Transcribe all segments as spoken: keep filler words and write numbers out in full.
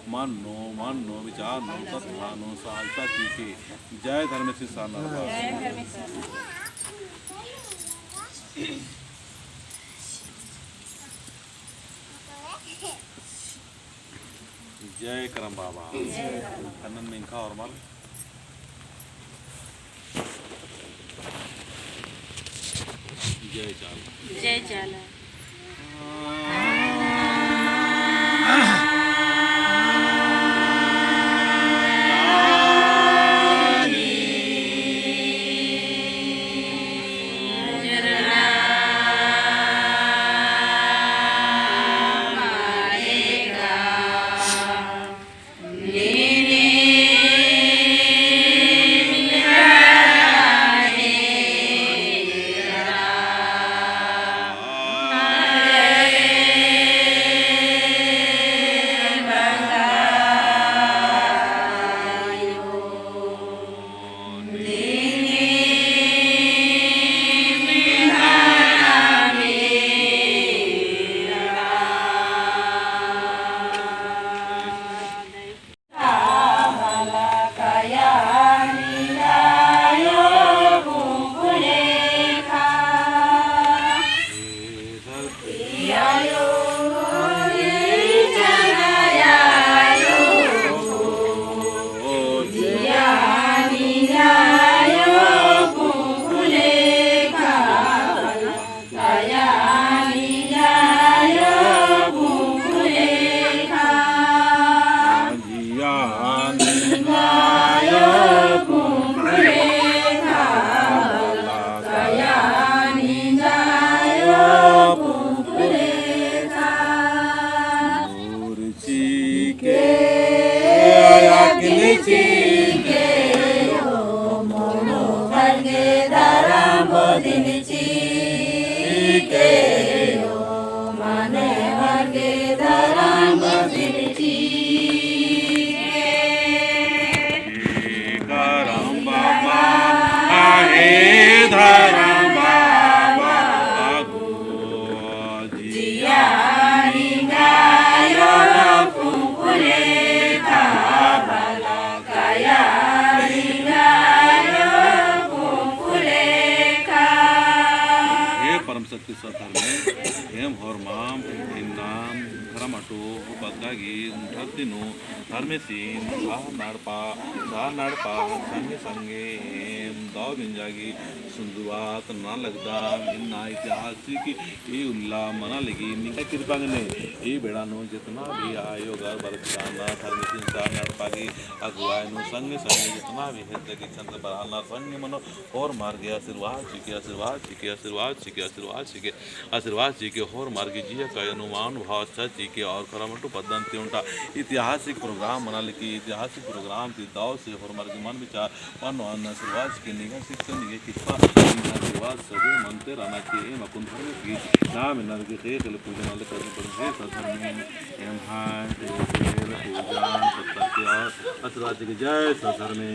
मन्नो, मन्नो, विचारनो, सत्तानो, सहायता चिके। जय धर्मेस सरना। जय करम बाबा। कन्नन मिंखा होरमर। जय चाला। जय चाला। चिके, अग्नि चिके, ओ मनो बरगे धरम बदिन चिके, ओ मनो बरगे धरम बदिन चिके। करम बाबा, हे धरम बाबा, जिया निंगायो कुंकुले का, बला कया निंगायो कुंकुले का। हे परम शक्ति सद्धर्मे, एम होरमाम, इन्नाम, धरम अटो, बग्गा गी, धरती नू, धर्मेसिन, सार नड़पा, सार नड़पा, संगे संगे, एम दव बिंजा गी, सुंदुवात ना लगदा, इन्ना इतिहास की ई उल्ला मना लगी, निंग्है कृपा गने, ई बेड़ा नू जितना भी आयो घर बरचका ना, धर्मेसिन सार नड़पा गी अगुवाई नू संगे संगे जितना भी है, जगी चंद्र बराना संगे मनो, होरमर गे आशीर्वाद चिके, आशीर्वाद चिके, आशीर्वाद चिके, आशीर्वाद चिके, आशीर्वाद चिके, होरमर गे जिया का अनुमान भाव अच्छा चिके, और करम अटो पद्दन ती ओन्टा ऐतिहासिक program मना लगी, ऐतिहासिक program ती दव से होरमर गे मन विचार मनो अन्ना आशीर्वाद चिके, निंग्है शिक्षा निंग्है कृपा, निंग्है आशीर्वाद सदे मनते रहना चिके। एम अक्कुन धर्मेस गी नाम एन्ने गे ख़ेख़ेल पूजा नाले करनी पड़े। हे सद्धर्मे, एम्है ख़ेख़ेल पूजन पत्तर के आशीर्वाद चिके। जय सद्धर्मे।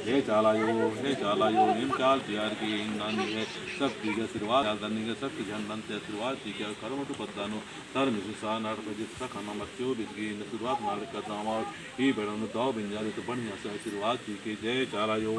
हे चाला आयो, हे चाला आयो, एम चाल चिअर की इन्ना निंग्है शक्ति गे आशीर्वाद, चाला निंग्है शक्ति झंडन ती आशीर्वाद चिके, और करम अटो पद्दा नू धर्मेसिन सार नड़पा गी, सखा नम्बर चौबीस गी आशीर्वाद नाले कदम, और ई बेड़ा नू दव बिंजा गे तो बढ़िया से आशीर्वाद चिके। जय चाला आयो।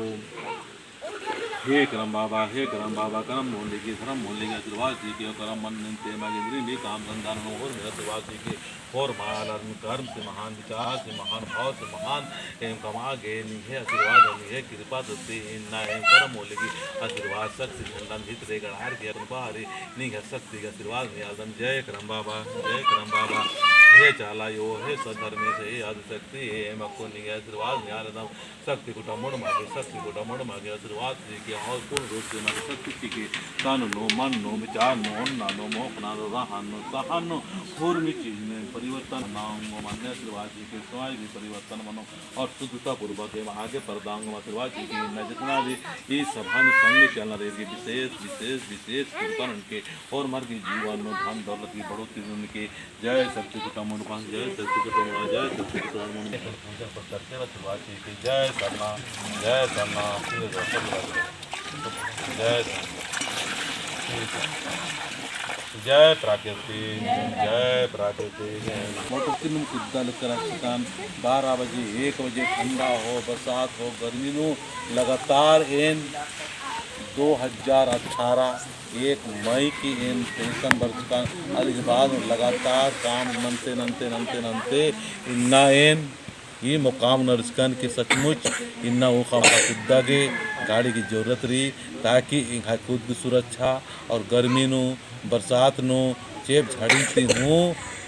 हे करम बाबा, हे करम बाबा, करम मोल लगी, धरम मोल लगी, आशीर्वाद चिके, करम मन निंते मगे इंद्री भी काम धंधा नू होरमर आशीर्वाद चिके, होरमर आलर कर्म से महान, विचार से महान, भाव से महान, एम कमआ गे निंग्है आशीर्वाद, निंग्है कृपा दत्ती इन्ना एम करम मोल लगी, आशीर्वाद शक्ति झंडन भितरे गड़ार गे अपन बाहरी निंग्है शक्ति गे आशीर्वाद नेआलदम। जय करम बाबा, जय करम बाबा, हे चाला आयो, हे सद्धर्मेस, हे आदिशक्ति, हे एम अक्कुन निंग्है आशीर्वाद नेआलदम। शक्ति कुटा मुड़ मागे, शक्ति कुटा मुड़ मागे, आशीर्वाद चिके, और पूर्ण रूप से मागे शक्ति चिके, तन नू, मन नू, विचार नू, ओन्ना नू, मोख़ना नू, रहन नू, सहन नू, होरमी चीज में परिवर्तन नाम मान्य आशीर्वाद चिके, स्वयं भी परिवर्तन मनो, और शुद्धता पूर्वक एम आगे परदांग आशीर्वाद चिके, इन्ना जितना भी ई सभा नू संगे चलना रहे, विशेष, विशेष, विशेष कृपा ननके, होरमर गे जीवन नू धन दौलत की बढ़ोतरी ननके, जय शक्ति कुटा मुंडपा, जय शक्ति कुटा मुंडपा, जय शक्ति कुटा मुंडपा। पूजन पर करते रहो, आशीर्वाद चिके, जय सरना, जय सरना, पूरे दर्शक, जय सरना। जय प्राकृतिक, जय प्राकृतिक। मोटर किनुम कुद्दा लेकर अस्पताल बारह बजे, एक बजे, ठंडा हो, बरसात हो, गर्मी नू, लगातार एन दो हजार अठारह एक मई की एन pension बरचकन, अदि के बाद लगातार काम नन्ते, नन्ते, नन्ते, नन्ते इन्ना एन ई मुकाम नरचकन कि सचमुच इन्ना ऊखा कुद्दा गे गाड़ी की जरूरत रई, ताकि एंग्है खुद की सुरक्षा और गर्मी नू, बरसात नू, चेंप झड़ी ती हूँ,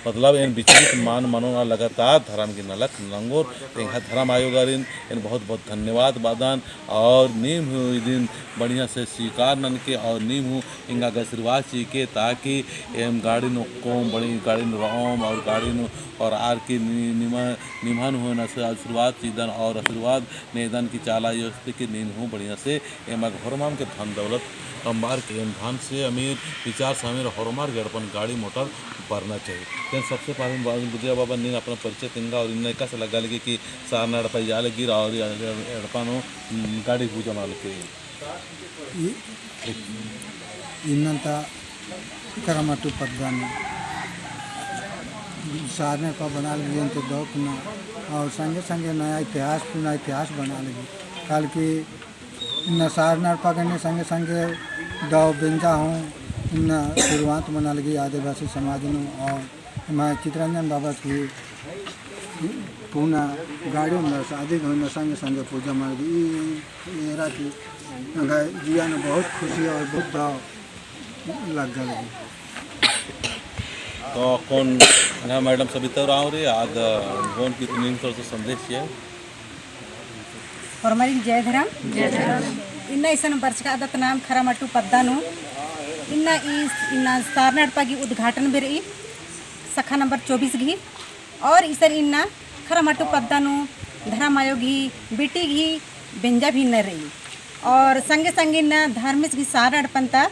मतलब एन विचलित मल मनोन, लगातार धरम गे नलख नंगोर, एंग्है धरम आयोगारिन एन बहुत बहुत धन्यवाद बअदन। और नीम हूँ इदिन बढ़िया से स्वीकार ननके और नीम हूँ एंगा गे आशीर्वाद चिके, ताकि एम गाड़ी नू ओक्कोम, बड़ी गाड़ी नू रओम और गाड़ी नू और आर की नि-, निमा-, निम्हन हूँ एन आशीर्वाद चिअदन और आशीर्वाद नेदन कि चाला अयो अस्ती कि नीन हूँ बढ़िया से एमा गे होरमाम के धन दौलत अम्बार के एम धन से अमीर, विचार से अमीर होरमार गे एड़पन गाड़ी मोटर बरना चाहिए। तेन सबसे पहले बुधिया बाबा नीन अपना परिचय तेंगा और इन्ना एकासे लग्गा लगी कि सारना एड़पा इया लगी और एड़पा नू, उम, गाड़ी पूजा मना लगी। इ-, इन्ना ता करमटू पद्दा नू सारना एड़पा बना लगी अन्ते दौक ना और संगे संगे नया इतिहास, पुना इतिहास बना लगी। काल की इन्ना सारना एड़पा गने संगे संगे दव बेंजा हूँ इन्ना शुरुआत मना लगी आदिवासी समाज नू और एम्है चितरंजन बाबा की पुना गाड़ी नू शादी नू इन्ना संगे संगे पूजा मना लगी। ई, ई एरा की एंग्है जिया नू बहुत खुशी और बहुत दव लग्गा लगी। तो कौन ना मैडम सबिता उराँव रई, आद कौन कितनी तरह से संदेश है। होरमारिन जय धरम। जय धरम। इन्ना इसन बरचका अदत नाम खरामटू पद्दा नू। इन्ना ई, इन्ना सारना एड़पा गही उद्घाटन भी रई, शाखा नंबर चौबीस गही। और इसन इन्ना खरामटू पद्दा नू धरम आयो गही बिटी गही बेंजा भी इन्ना रई। और संगे संगे इन्ना धर्मेस गही सारना एड़पन ता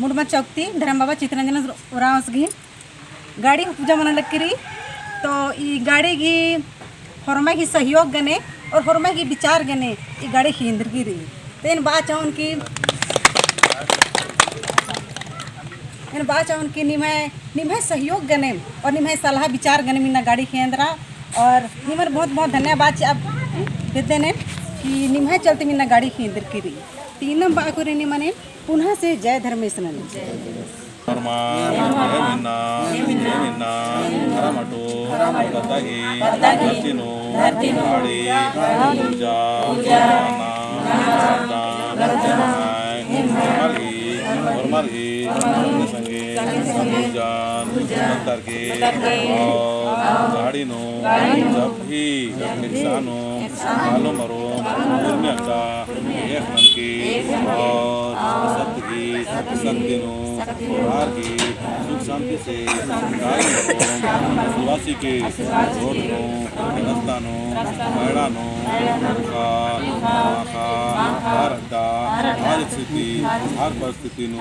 मुड़मा चौक ती धरम बाबा चितरंजन उराँवस गही गाड़ी पूजा मना लगी रई। तो ई गाड़ी गही होरमा गही सहयोग गने और होरमा गही विचार गने ई गाड़ी खेंदरकी रई। तो एन बआ चाहोन कि, एन बआ चाहोन कि निम्है, निम्है सहयोग गने और निम्है सलाह विचार गने इन्ना गाड़ी खेंदरा और निमन बहुत बहुत धन्यवाद चिआ बेद्दन एन कि निम्है चलते इन्ना गाड़ी खेंदरकी रई। तीनम बआ कोरे निमन एन पुनः से जय धर्मेस ननी। धर्मा, एम इन्ना, एम इन्ना, खरामटू पद्दा गही धरती नू, गाड़ी पूजा मना लगदन, एम्है होरमर गही, होरमर गही संगे संगे पूजन करके और गाड़ी नू जब भी एकसानोम, कालोम बरोम, उर्मी अड्डा, एक ननके और सत्य गही शक्ति नू, आर गही सुख शांति से कालोम बरोम, आशीर्वाद चिके, रोड नू, रस्ता नू, मेड़ा नू, ऊखा, माखा, हर अड्डा, हर स्थिति, हर परिस्थिति नू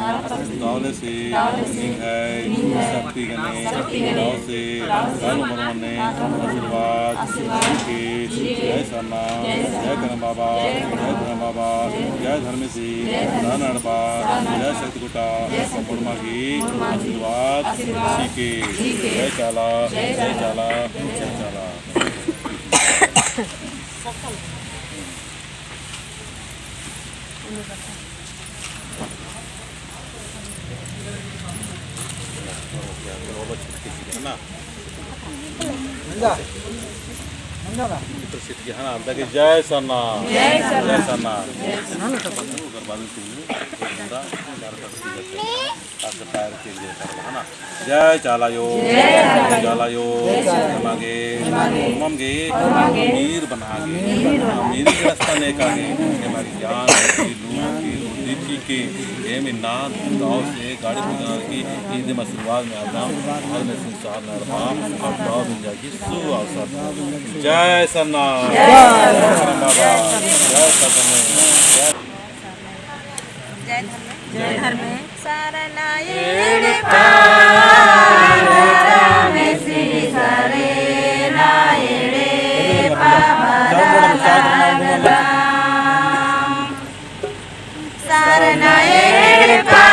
दव ले से निंग्है शक्ति गने दव से कालोम बरोम ने आशीर्वाद चिके। जय सरना, जय करम बाबा, जय धरम बाबा, जय धर्मेसी, सरना एड़पा, जय शक्ति खुटा, होरमा गही आशीर्वाद चिके। जय चाला, जय चाला, जय चाला। जय सरना। जय सरना। जय चाला आयो, जय चाला आयो, एमा गे, होरमम गे, अमीर बना गे, अमीरी गे रस्ता नेका गे, एमा गे ज्ञान, बुद्धि, लूर की, बुद्धि चिके, एम इन्ना दव से गाड़ी पूजा की, ईद एम आशीर्वाद नेदम, हर में संसार नरमा, और दव बिंजा की सु अवसर। जय सरना। जय सरना। जय सरना। जय जय धर्मे। जय धर्मे। सरना एड़पा, रामेसी सरना एड़पा, सरना एड़पा।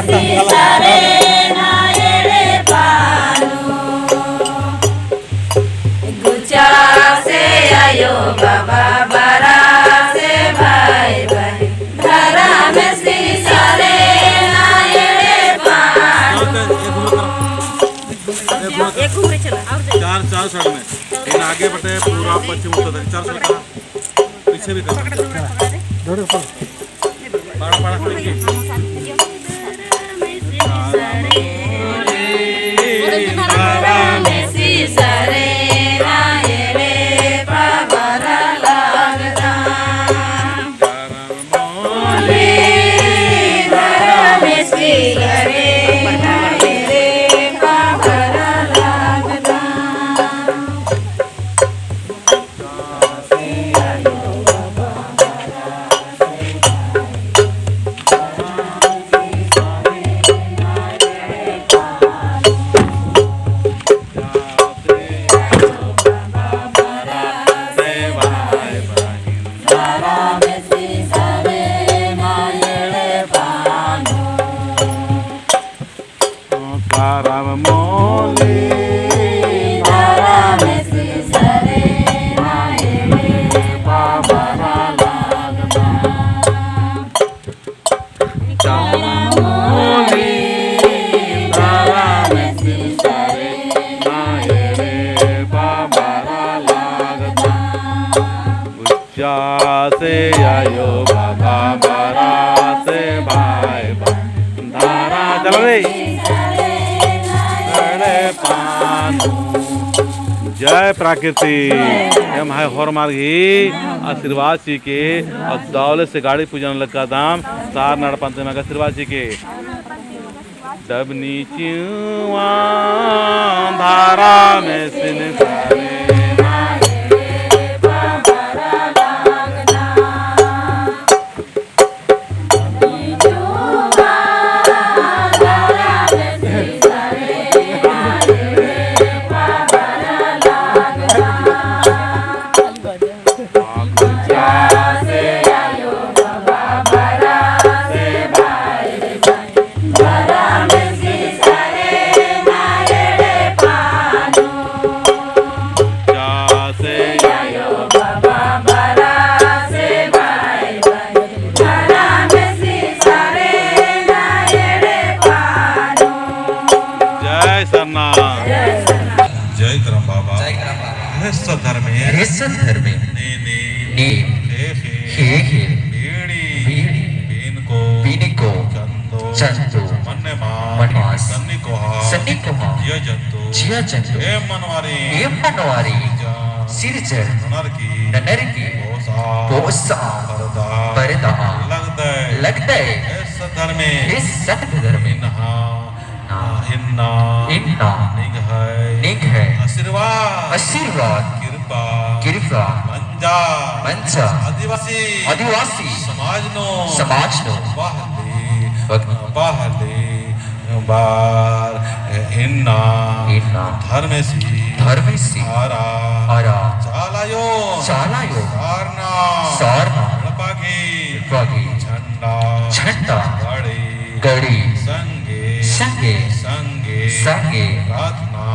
सीसा रे ना एड़पा नू। गुचा से आयो बाबा बरा से भाई भाई। धरा में सीसा रे ना एड़पा नू। एक घूम रहे चला, और दे। चार, चार side में। इन आगे बटे पूरा पश्चिम उत्तर तक चार side का। पीछे भी करो। पकड़, पकड़, पकड़। पाड़ा, पाड़ा, पीछे। से आयो बाबा बरा से भाई भाई। धारा चलो रे। अरे पान। जय प्रकृति। एम्है होरमर गही आशीर्वाद चिके, और दौले से गाड़ी पूजन लग्गा दाम, सार नड़पन ते मगा आशीर्वाद चिके। डबनी चिउवा धारा में सिन सारे। जय सरना। जय करम बाबा। जय करम बाबा। हे सत धर्मे। ने ने। ने। हे हे। हे हे। बीड़ी। बीड़ी। बीनको। बीनको। चंदो। चंदो। मन्ने मा। मन्ने मा। सन्नी कोहा। सन्नी कोहा। जिया जंतु। जिया जंतु। ए मनवारी। ए मनवारी। सिरजन। सिरजन। ननर की। ननर की। पोसा। पोसा। परदा। परदा। लगदय। लगदय। हे सत धर्मे। हे सत धर्मे। इन्ना। इन्ना। इन्ना। निंग्है। निंग्है। आशीर्वाद। आशीर्वाद। कृपा। कृपा। मंजा। मंजा। आदिवासी। आदिवासी। समाज नू। समाज नू। बहली। बग- बहली। बार। इन्ना। इन्ना। धर्मेसी। धर्मेसी। आरा। आरा। चालायो। चालायो। सारना। सारना। एड़पा गही। एड़पा गही। झंडा। झंडा। गड़ी। गड़ी। संगे। संगे। संगे। संगे। प्रार्थना।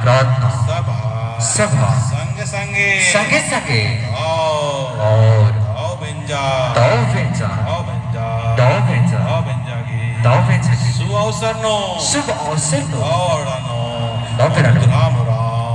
प्रार्थना। सभा। सभा। संगे संगे। संगे संगे। और। और। दव बेंजा। दव बेंजा। दव बेंजा। दव बेंजा। दव बेंजा गही। दव बेंजा गही। शुभ अवसर नू। शुभ अवसर नू। दव बेड़ा नू। दव बेड़ा नू। राम राम।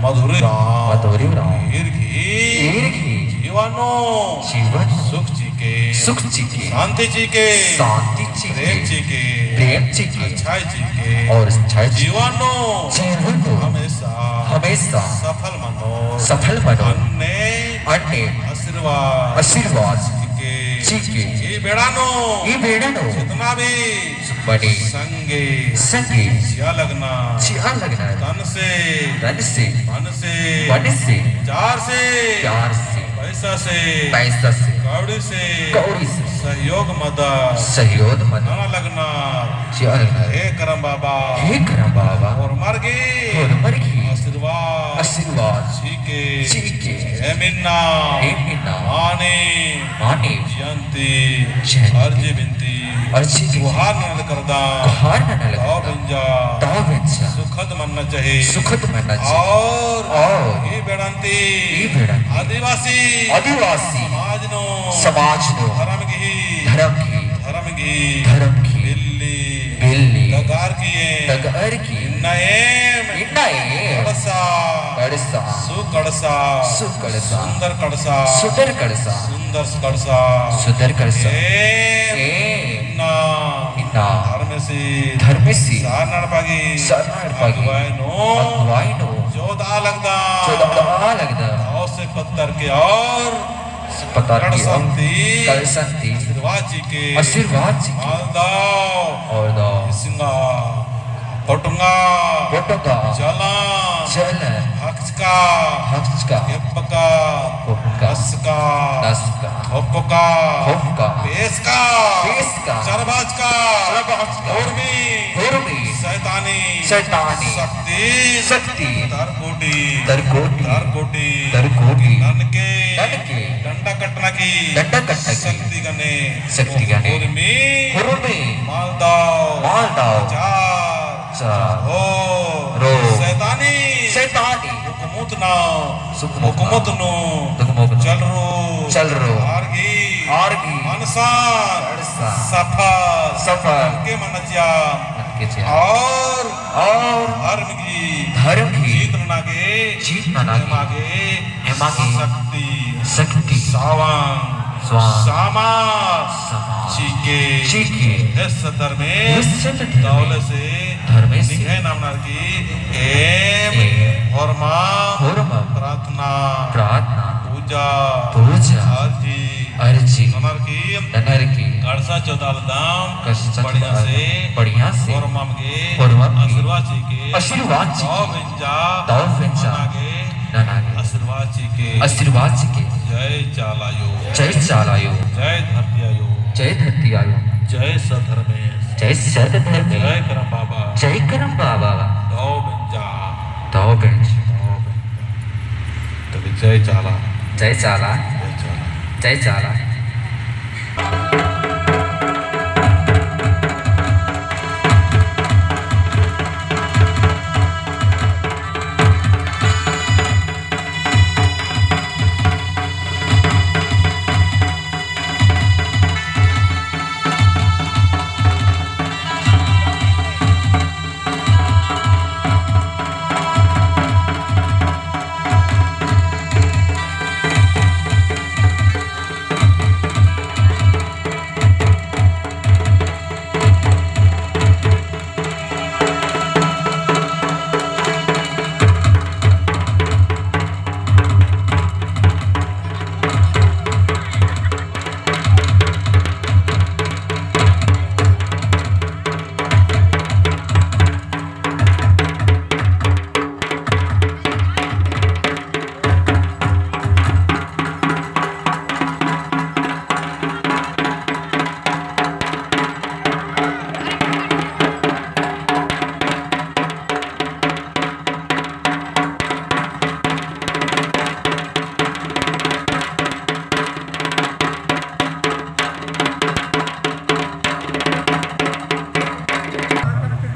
मधुरी राम। मधुरी राम। ईर गही। ईर गही। जीवन नू। जीवन नू। सुख चिके। सुख चिके। शांति चिके। शांति चिके। प्रेम चिके। प्रेम चिके। अच्छाई चिके। और अच्छाई चिके। जीवन नू। जीवन नू। हमेशा। हमेशा। सफल मनो। सफल मनो। अन्ने। अन्ने। आशीर्वाद। आशीर्वाद। चिके। चिके। ई बेड़ा नू। ई बेड़ा नू। जितना भी। बने। संगे। संगे। चिआ लगना। चिआ लगना। तन से। तन से। मन से। मन से। विचार से। विचार से। पैसा से। पैसा से। कौड़ी से। कौड़ी से। सहयोग मदद। सहयोग मदद। नना लगना। चिआ लगना। हे करम बाबा। हे करम बाबा। होरमर गही। होरमर गही। आशीर्वाद। आशीर्वाद। चिके। चिके। एम इन्ना। एम इन्ना। माने। माने। जयंती। जयंती। अर्जी बिनती। अर्जी ती। गुहार नना लगदम। गुहार नना लगदम। दव बेंजा। दव बेंजा। सुखद मन्ना चाही। सुखद मन्ना चाही। और। और। ई बेड़न ती। ई बेड़न ती। आदिवासी। आदिवासी। समाज नू। समाज नू। धर्म गही। धर्म गही। धर्म गही। धर्म गही। बिल्ली। बिल्ली। दगार की। दगार की। इन्ना एम। इन्ना एम। कड़सा। कड़सा। सुकड़सा। सुकड़सा। सुंदर कड़सा। सुंदर कड़सा। सुंदर कड़सा। सुंदर कड़सा। एम। एम। इन्ना। इन्ना। धर्मेसी। धर्मेसी। सरना एड़पा गही। सरना एड़पा गही। अगुवाई नू। अगुवाई नू। जोधा लगदम। जोधा लगदम। दव से पत्तर के और पतार की कड़सन ती। कड़सन ती। आशीर्वाद चिके। आशीर्वाद चिके। मालदव। और दव। सिंगा। पोटंगा। पोटंगा। जलन। जलन। हकचका। हकचका। एपका। ओपका। दसका। दसका। होपका। होपका। पेसका। पेसका। चरबाचका। चरबाचका। उर्मी। उर्मी। शैतानी। शैतानी। शक्ति। शक्ति। दरकोटी। दरकोटी। दरकोटी। दरकोटी। ननके। ननके। डंडा कट्टना की। डंडा कट्टना की। शक्ति गने। शक्ति गने। उर्मी। उर्मी। मालदव। मालदव। चार। चार। हो। रो। शैतानी। शैतानी। हुकूमत नू। हुकूमत नू। हुकूमत नू। चलरो। चलरो। आर गही। आर गही। मनसान। मनसान। सफल। सफल। ननके मना चिआ। ननके चिआ। और। और। धर्म गही। धर्म गही। जीत नना गे। जीत नना गे। एमा गे। एमा गे। शक्ति। शक्ति। सावंग। स्वाहा। समाज। समाज। चिके। चिके। हे सत धर्मेस। हे सत धर्मेस। दव ले से। धर्मेस। निंग्है नाम ननर की। एम। एम। होरमा। होरमा। प्रार्थना। प्रार्थना। पूजा। पूजा। अर्जी। अर्जी। ननर की। ननर की। कड़सा जोधा लगदम। कड़सा जोधा लगदम। बढ़िया से। बढ़िया से। होरमम गे। होरमम गे। आशीर्वाद चिके। आशीर्वाद चिके। दव बेंजा। दव बेंजा। नना गे। नना गे। आशीर्वाद चिके। आशीर्वाद चिके। जय चाला आयो। जय चाला आयो। जय धरती आयो। जय धरती आयो। जय सत धर्मेस। जय सत धर्मेस। जय करम बाबा। जय करम बाबा। दव बेंजा। दव बेंजा। दव बेंजा। तबे जय चाला। जय चाला। जय चाला। जय चाला।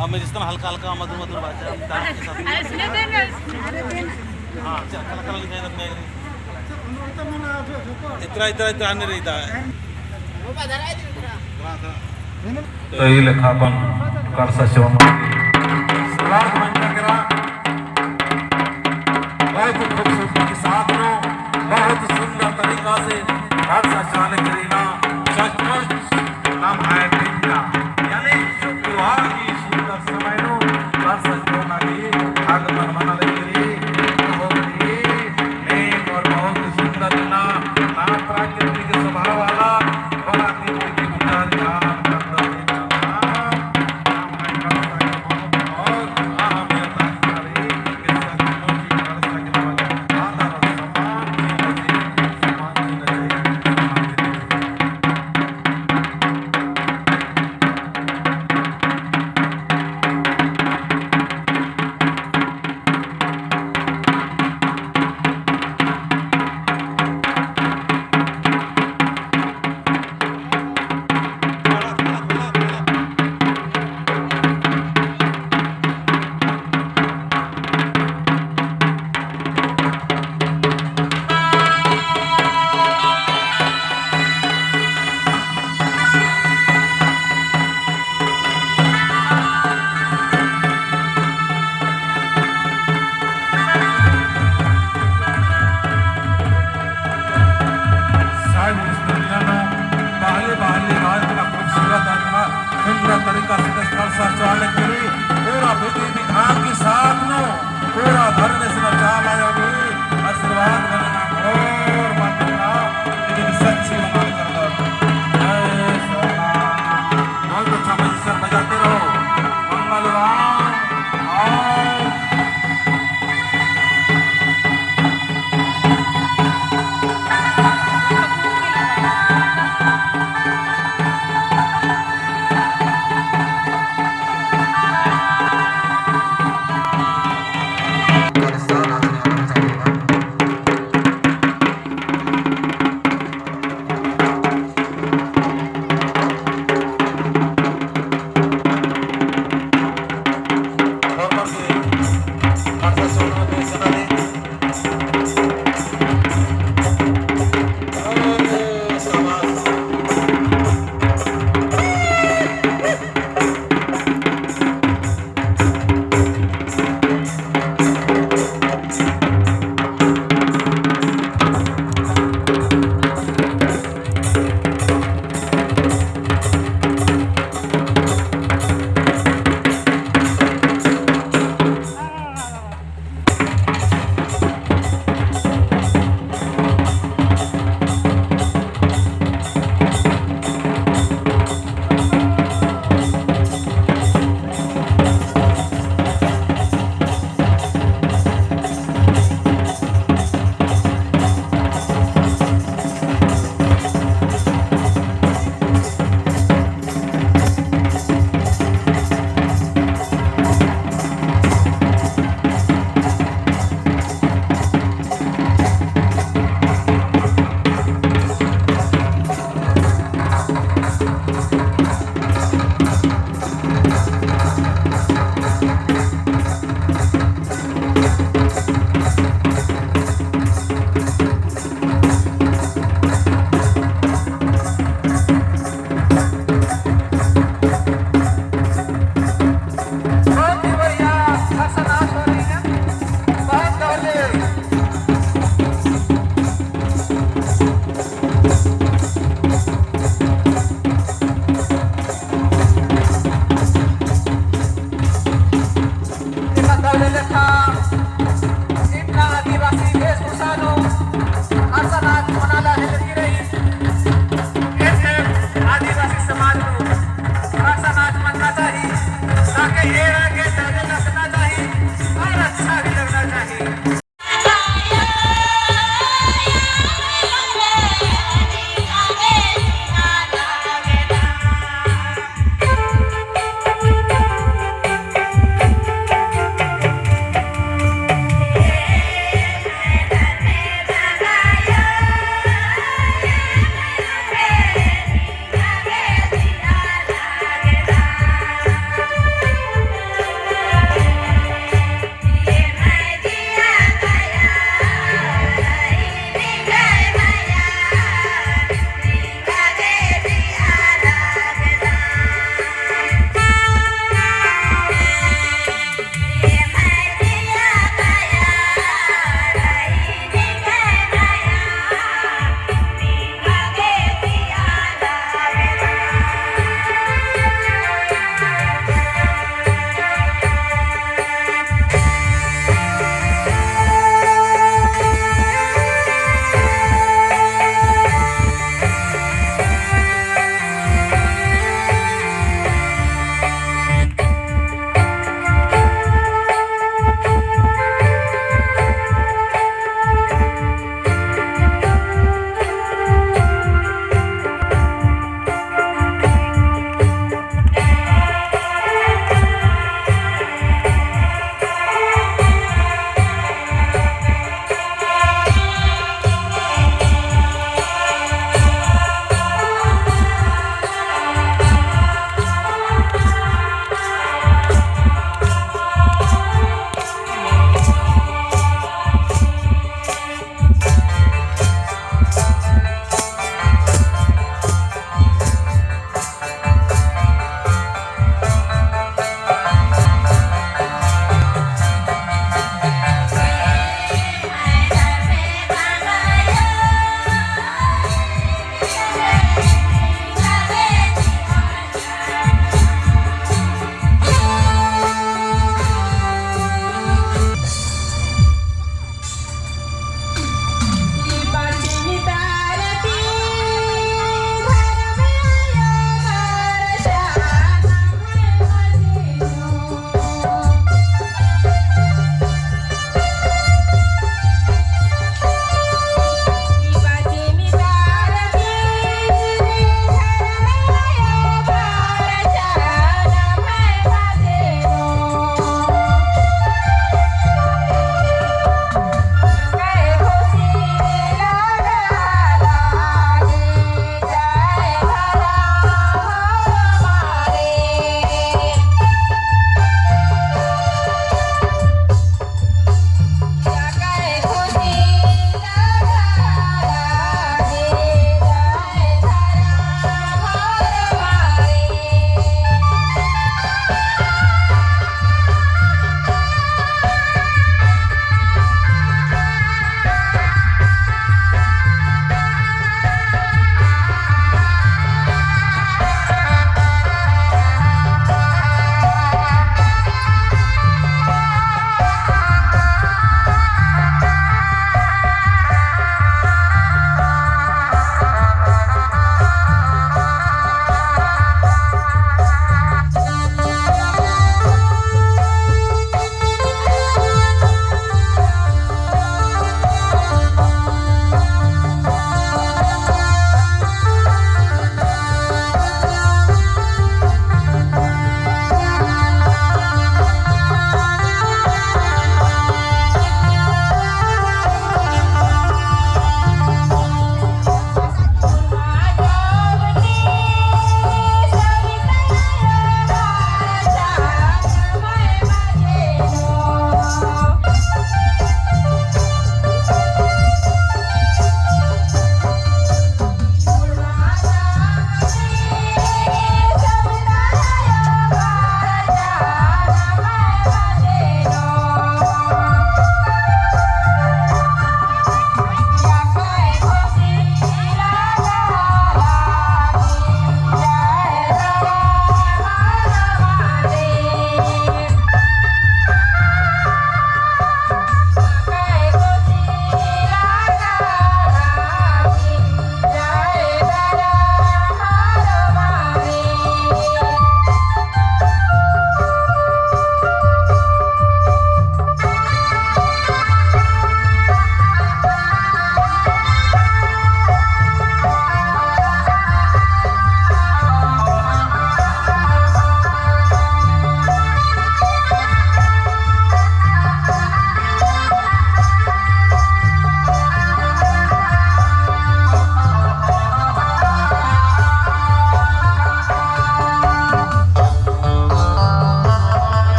अब मैं जिस तरह हल्का हल्का मधुर मधुर बाजा, हम dance के साथ। हाँ, अच्छा, हल्का हल्का नहीं था, इतना, इतना, इतना आने रही था। तो ई लेखा अपन कड़सा चोना के शुरुआत मंजा केरा। बहुत खूबसूरती के साथ रो, बहुत सुंदर तरीका से कड़सा चाले करीना। सचमुच नम्है बिन्ना, यानी शुक्रवार की सुंदर समय रो कड़सा चोना की आगमन मना ले करी। बहुत ही नेक और बहुत ही सुंदर ना, ना प्राकृतिक स्वभाव वाला, बड़ा नीति की विचार ज्ञान करता है।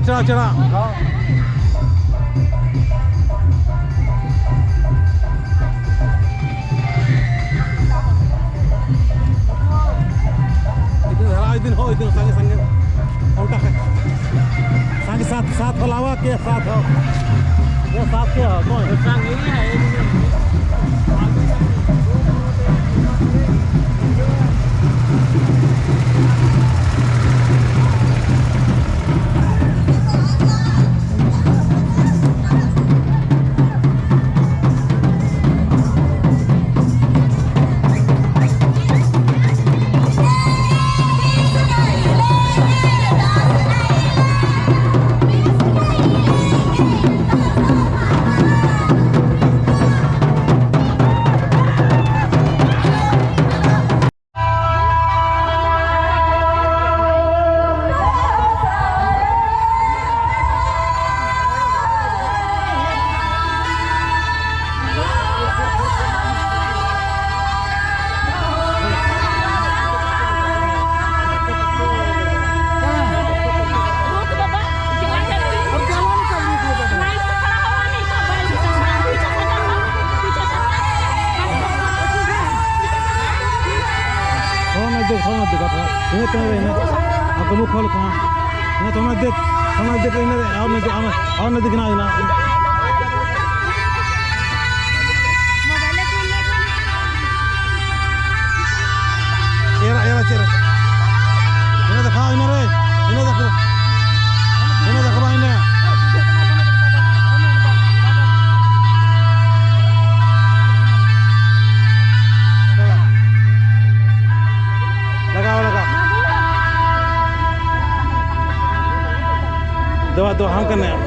चढ़ा, चढ़ा। इदिन धरा, इदिन हो, इदिन संगे, संगे। उल्टा है। संगे साथ, साथ हलावा के साथ हो। वो साथ के हो, कौन? संगे ही है, एक ही है। थोड़ा नजदीक, थोड़ा नजदीक, थोड़ा। इन्हें तो, इन्हें। आपको मुँह खोल, हाँ। इन्हें थोड़ा नजदीक, थोड़ा नजदीक, इन्हें, और नजदीक, और, और नजदीक ना, ना। एरा, एरा, चेरा। इन्हें देखा, इन्हें रे, इन्हें देखो। इन्हें देखो भाई, इन्हें। लगाओ, लगाओ। दवा, दवा, हम करने हैं।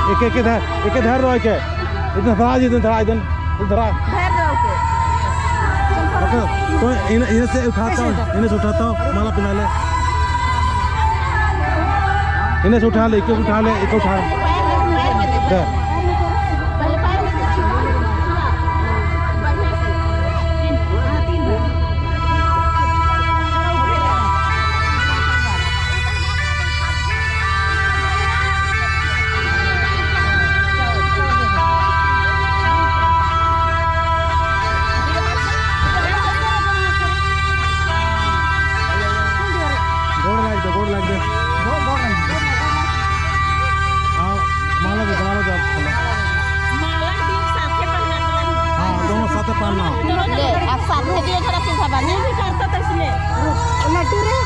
एक, एक, इधर, एक, इधर रहो, एक। इधर धरा जी, इधर धरा, इधर, इधर धरा। धर रहो के। ओके, तो इन, इन्हें से उठाता हूँ, इन्हें से उठाता हूँ, माला पहना ले। इन्हें से उठा ले, एक उठा ले, एक उठा ले। दे। गोड़ लाग दे, गोड़ लाग दे। आओ, माला दे, माला दे, माला। हाँ, दोनों साथे पहनना। ले, आप साथे दियो, थोड़ा चिंता बानी। लड्डू रे।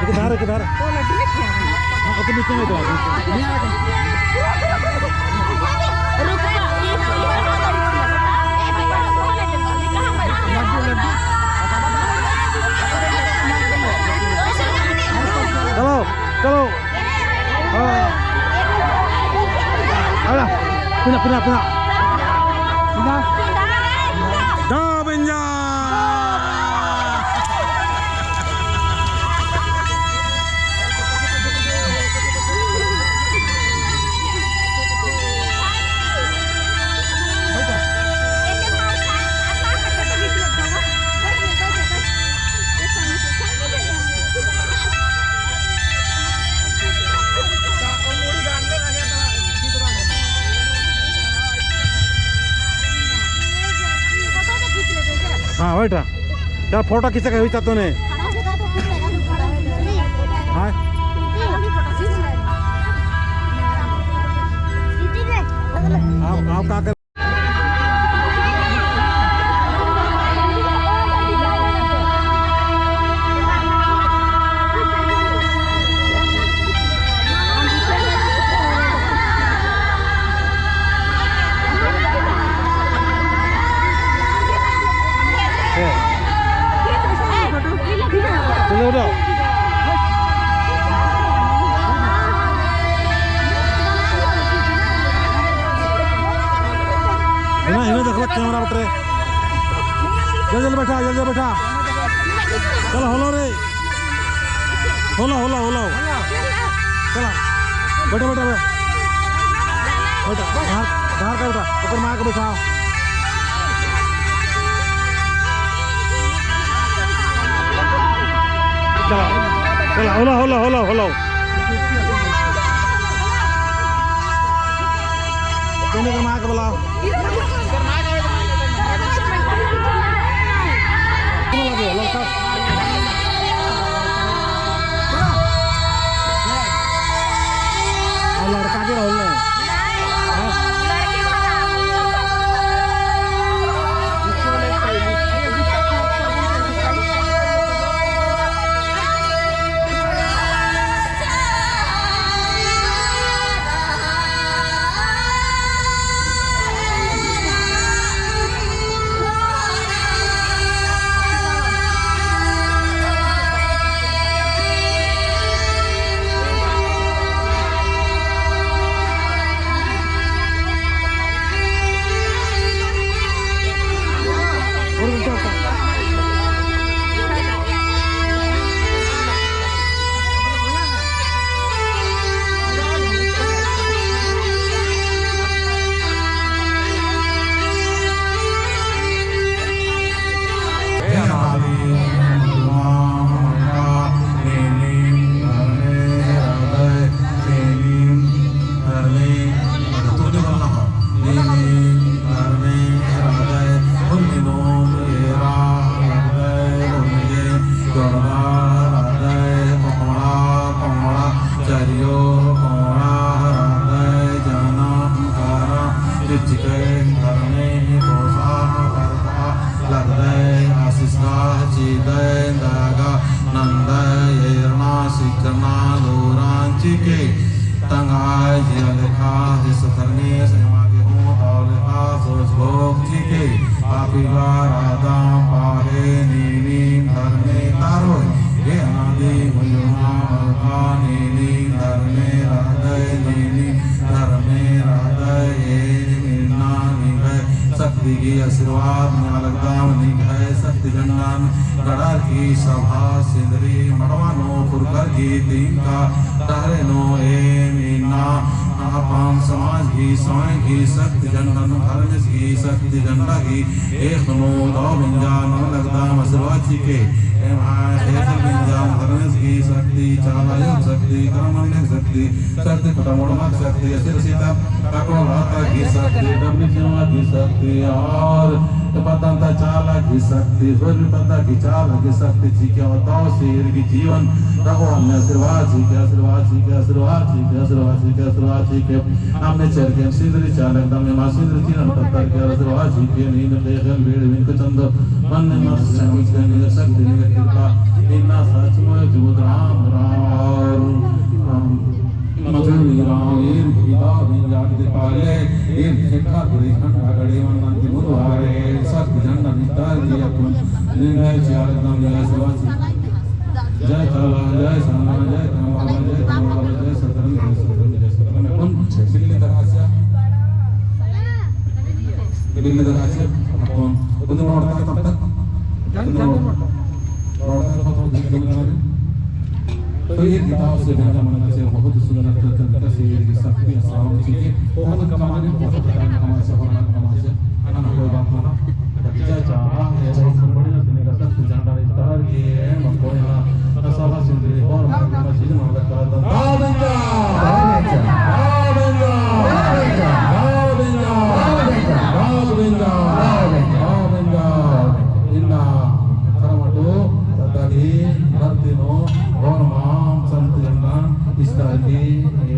किधर, किधर? हाँ, ओके, नीचे में तो आ। चलो, चलो। हाँ। अला, पिना, पिना, पिना। पिना। दा बेंजा। हाँ, बैठा। चल, फोटो खींचा के हुई ता तोने। हाँ। आओ, आओ, का कर चलो उठो। इन्ना, इन्ना देखो कैमरा बटरे। जल्दी, जल्दी बैठा, जल्दी, जल्दी बैठा। चलो, होलो रे। होलो, होलो, होलो। चलो। बैठो, बैठो, बैठो। बाहर, बाहर कर उठा, ओकर माँ के बैठाओ। चला, चला, होला, होला, होला, होला। दोनों के माँ के बुलाओ। लड़का भी रहल नहीं। चरियो कोड़ा हरदय जनम करम चिचके धर्मे दोषा करता लगदय आशीष का चिदय दगा नंदय एरना सिखना लोरांचिके तंगाय जिया लेखा जिस धर्मे सेवा के हों तौ लेखा सोच भोग चिके पापी बार आदम पाहे नीनी धर्मे तारोय। हे अनादि मुयुमा मलका नीनी धर्मे रहदय, नीनी धर्मे रहदय, एन इन्ना निंग्है शक्ति गही आशीर्वाद नना लगदम, निंग्है शक्ति झंडन गड़ार की सभा सिंदरी मड़वा नू फुरकर की तिंका डहरे नू एन इन्ना अपन समाज गही, स्वयं गही शक्ति झंडन, धर्मेस गही शक्ति झंडा गही एख़नू दव बेंजा नना लगदम आशीर्वाद चिके। एम्है एख़न बेंजा धर्मेस गही शक्ति, चाला आयो शक्ति, करम नन्ना शक्ति, शक्ति पता मोड़मा शक्ति, सिर सीता तको लाता गही शक्ति, डबरी सेवा गही शक्ति, और पता ता चाला गही शक्ति, सूर्य पता गही चाला गही शक्ति चिके, और दव सिर गही जीवन तको अन्ने आशीर्वाद चिके, आशीर्वाद चिके, आशीर्वाद चिके, आशीर्वाद चिके, आशीर्वाद चिके। अम्म चरके सिंदरी चाला लगदम, एमा सिंदरी चिन्हन पत्थर के आशीर्वाद चिके, नीन ख़ेख़ेल बीड़ बिन को चंदो, मन में मत समझ के निंग्है शक्ति निंग्है कृपा, इन्ना सचमुच जुगुत राम राम और, अम, मधुरी राम ईर गही दव बेंजा दे पाले, ईर खेक्खा गुरी खंडा गड़ी मन नंदी मुरवारे, शक्ति झंडा निस्तार की अपन निंग्है चाला लगदम निंग्है आशीर्वाद चिके। जय चाला, जय सरना, जय धर्म बाबा, जय धर्म बाबा, जय सतरंग, जय सतरंग, जय सतरंग। कौन बिल्ली तरह से? बिल्ली तरह से। कौन? उन्हें मोड़ता तब तक। उन्हें मोड़ता। मोड़ता तो, तो बिल्ली तरह से। तो ये किताब से बेंजा मन से बहुत सुंदर तरीका से ये शक्ति आसान चीजें, बहुत कमाने, बहुत कमाने से, बहुत कमाने से, है ना, कोई बात ना। जय चाला, ये बहुत बढ़िया से निकलता, सुजान डाल इफ्तार किए, मकोया, सभा सिंदरी और मस्जिद में लगा था। दव बेंजा! दव बेंजा! इन्ना करमटो तदरी धरती नू और माम संत जन्ना इस्तार की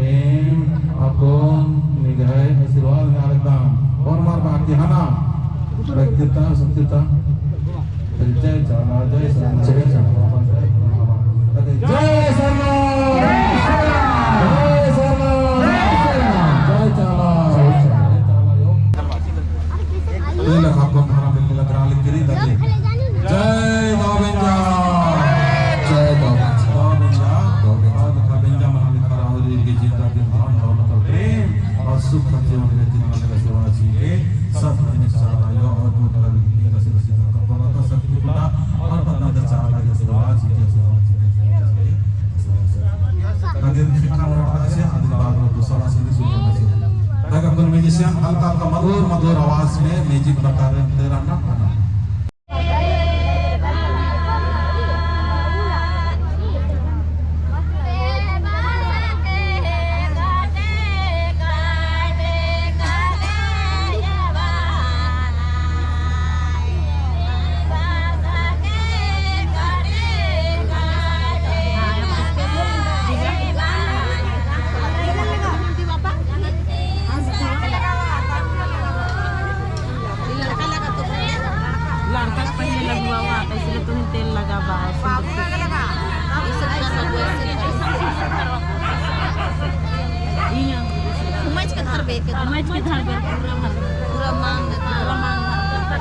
एम अक्कुन निंग्है आशीर्वाद नना लगदम। और मार बाकी हना। रखता, सत्यता। जय चाला, जय सरना, जय चाला, जय सरना। जय सरना! जय सरना! जय चाला! जय चाला, यो। ये लेखा कौन थाना बिल्ली लग रहा लिख करी ताकि। जय दव बेंजा! जय दव बेंजा! दव बेंजा! दव बेंजा! दव बेंजा मना लिखा रहा हो जी के जिंदा दिन धन दौलत और प्रेम और सुख का जीवन में तीन अलग सेवा सीखे। सब जने चाला यो और बहुत अलग की तस्वीर सीधा कपड़ा का शक्ति खुदा और पता का चाला के सेवा सीखे, सेवा सीखे, सेवा सीखे। का मधुर मधुर आवाज में music बरका रअनर। लड़का के पहले लगवावा, तो इसलिए तुम तेल लगावा। इया। उमज के धरबे के। उमज के धरबे, पूरा भर। पूरा मांग, पूरा मांग भर।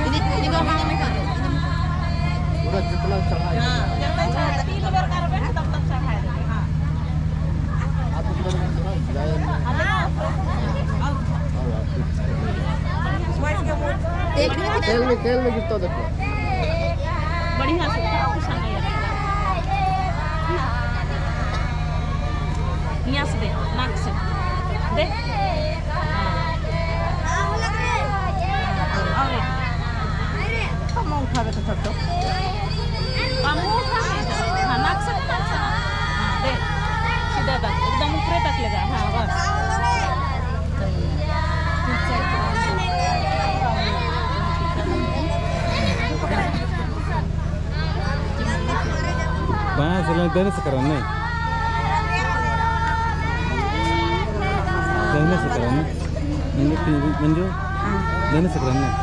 इन्हें, इन्हें को मांग में कर। पूरा जितना चढ़ाए। हाँ, जितना चढ़ाए, तीन बेर करबे, तब तक चढ़ाए। हाँ। तेल में, तेल में गिरता देखो। बढ़िया से खाओ, कुछ नहीं है। हियाँ से दे, नाक से। दे। हाँ। और एक। कम उठावे तो छोटो। कम उठावे तो। हाँ, नाक से, नाक से। हाँ, दे। सीधा तक, एकदम ऊपरे तक लेगा। हाँ, बस। बस, इला देने से करन नहीं। देने से करन नहीं। मंजू, मंजू, देने से करन नहीं।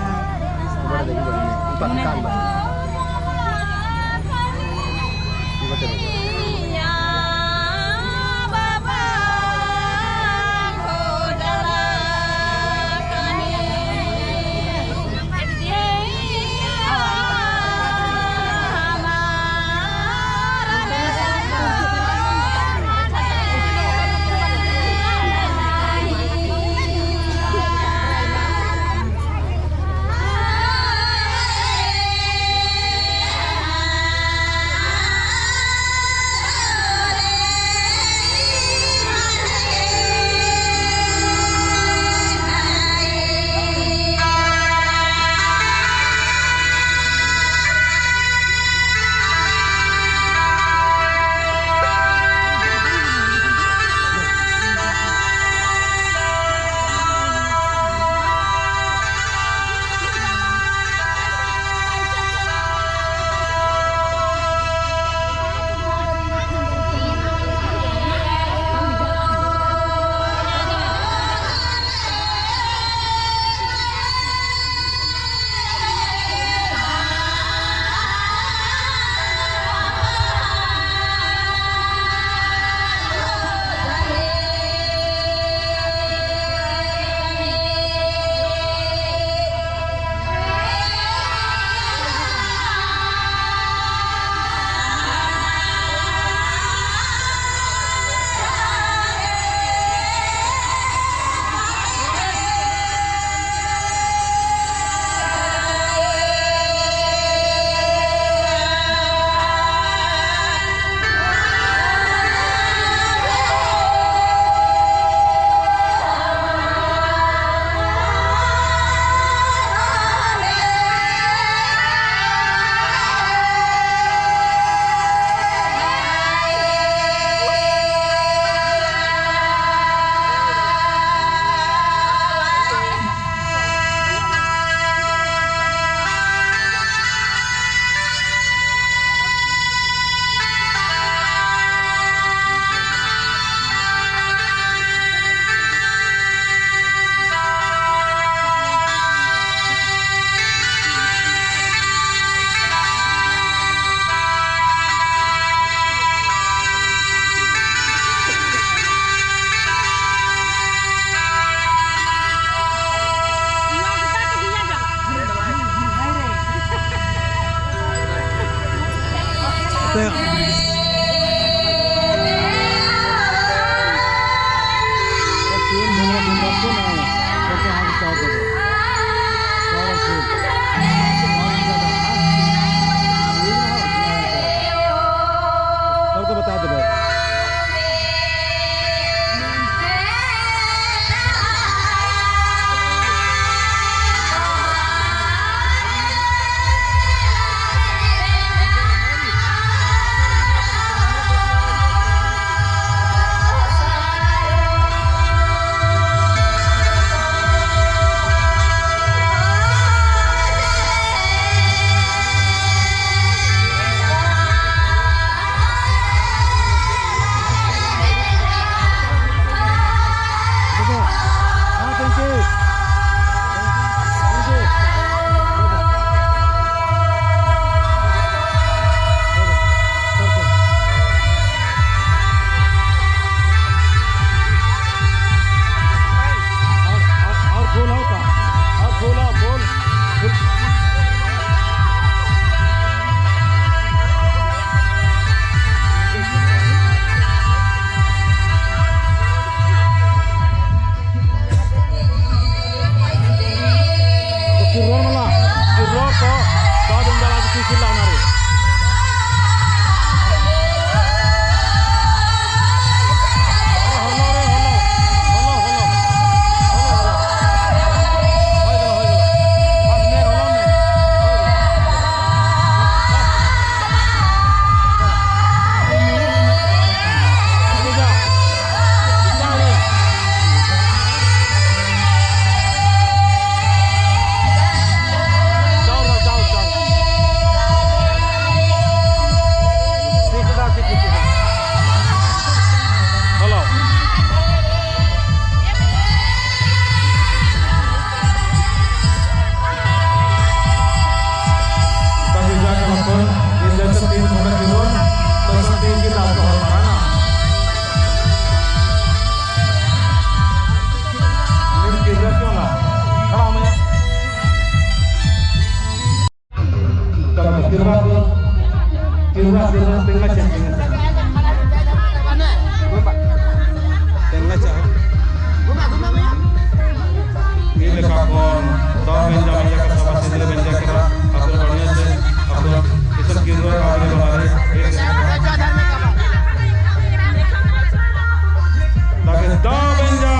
दव बंजा।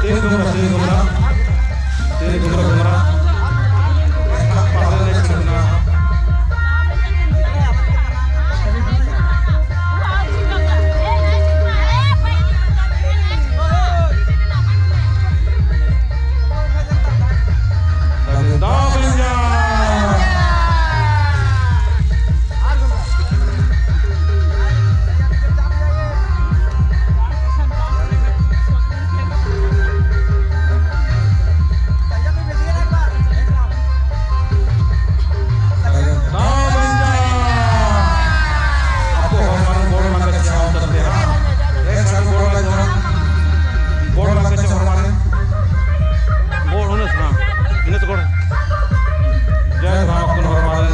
तीन घुमरा, तीन घुमरा। तीन घुमरा, घुमरा। पहले नहीं छुड़ना। दव बंजा। दव बंजा। अक्कु होरमन गोड़ लग्गा चिआ ओन्टे, हाँ। एक साथ गोड़ लग्गा, गोड़ लग्गा चिआ होरमन। गोड़ होने से, हाँ। इन्ने से गोड़। जय राम, अक्कुन होरमन।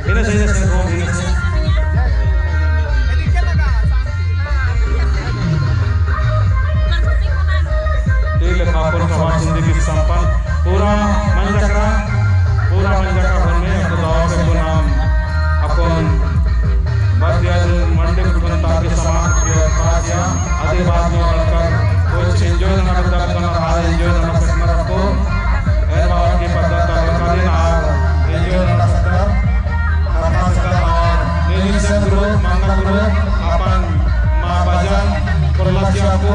इन्ने से, इन्ने से, गोड़ इन्ने से। ई लेखा अक्कुन सभा चिन्दी की संपन्न। पूरा मंजकरा, पूरा मंजकरा होरमन अक्कु दव के पुनाम अक्कुन बतिया मंडी कुटुम ताकि समाज के पास या आदि बाद में बढ़कर कुछ enjoy नना लगता है, करना है, enjoy नना सकना रखो। एन बाबा की पद्धत का लड़का दिन आ enjoy नना सकता, करना सकता और नीली से गुरु, मंगल गुरु, अपन माँ भजन, कोल्ला चिआ को